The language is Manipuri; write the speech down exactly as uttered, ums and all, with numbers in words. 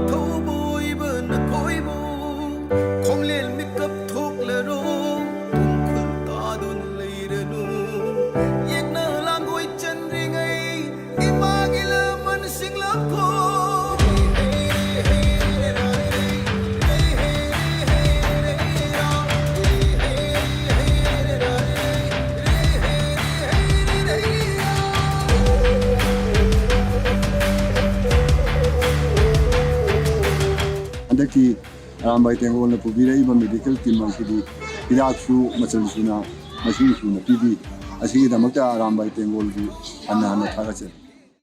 ꯊꯧꯕ ꯑꯣꯏꯕ ꯅꯈꯣꯏꯕꯨ ꯈꯣꯡꯂꯦꯟ ꯃꯤꯀꯞ ꯊꯣꯛꯂꯔꯣ, ꯇꯨꯡꯈꯨꯜ ꯇꯥꯗꯨꯅ ꯂꯩꯔꯅꯨ, ꯌꯦꯛꯅ ꯂꯥꯡꯒꯣꯏ ꯆꯟꯗ꯭ꯔꯤꯉꯩ ꯏꯃꯥꯒꯤ ꯂꯃꯟꯁꯤꯡ ꯂꯥꯛꯈꯣ꯫ ꯍꯟꯗꯛꯀꯤ ꯑꯔꯥꯝꯕꯥꯏ ꯇꯦꯡꯒꯣꯜꯅ ꯄꯨꯕꯤꯔꯛꯏꯕ ꯃꯦꯗꯤꯀꯦꯜ ꯇꯤꯝ ꯑꯁꯤꯗꯤ ꯍꯤꯗꯥꯛꯁꯨ ꯃꯆꯜ ꯁꯨꯅ, ꯃꯁꯤꯡ ꯁꯨꯅ ꯄꯤꯕꯤ꯫ ꯑꯁꯤꯒꯤꯗꯃꯛꯇ ꯑꯔꯥꯝꯕꯥꯏ ꯇꯦꯡꯒꯣꯜꯕꯨ ꯍꯟꯅ ꯍꯟꯅ ꯊꯥꯒꯠꯆꯔꯤ꯫